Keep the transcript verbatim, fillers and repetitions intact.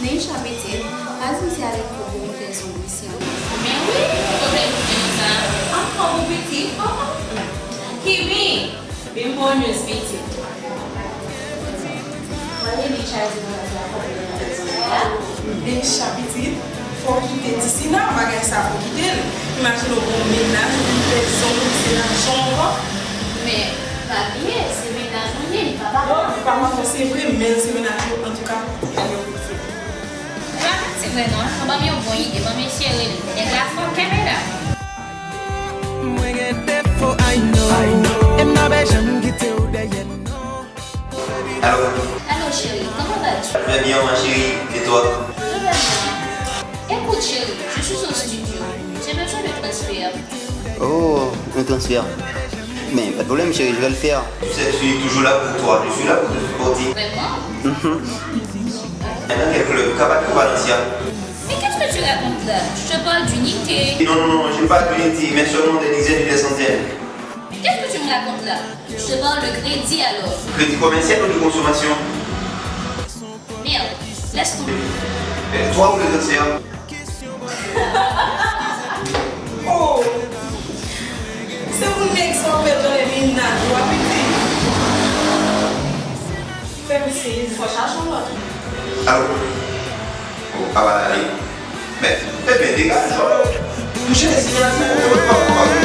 Neisha, pitit, pa di misye ale pou w fè zong isi an. Men wi, pwoblèm ki gen sa. Ankò pou pitit? Oh, oh. Kimi, vin bon news pitit. Mwen li Charles mwen di la fò mwen fè zong la. Neisha, pitit, fò w kite Tisina, bagay sa fò w kite l. Imajine w gen yon mennaj, ou vin fè zong, se lajan ankò. Men, pa bliye, se mennaj ou ye, li pa papa. Non, li pa papa, se vre, men se mennaj ou, antouka, ann yon kout fè. Ou pa manti vre non, ou ban m yon bon ide, ban m eseye rele. Nèg la fò kenbe la. Mwen gen defo, I know. E m pa janm kite w dèyè non. Allô? Allô chérie, comment vas-tu? Je vais bien, ma chérie. Et toi? Je vais bien. Écoute chérie, je suis au studio. J'ai besoin de transfert. Oh, un transfert. Mais pas de problème, chérie, je vais le faire. Tu sais, je suis toujours là pour toi. Je suis là pour te supporter. Vraiment? Mhm. Dans quel club? Capaccio ou Valencia? Mais qu'est-ce que tu racontes là? Je te parle d'unité. Non, non, non, je parle d'unité, mais seulement des dizaines et des centaines. Mais qu'est-ce que tu me racontes là? Je te parle de crédit alors. Crédit commercial ou de consommation? Merde, laisse tomber. Eh, toi ou le cancer? Oh! Se pou nèg sa w fè tande mennaj ou a pitit. Fè m sezi, fò chache yon lòt. Allô? Oh, a va la ale. Men, ebyen, degaje w. Mwen chwazi yon lòt.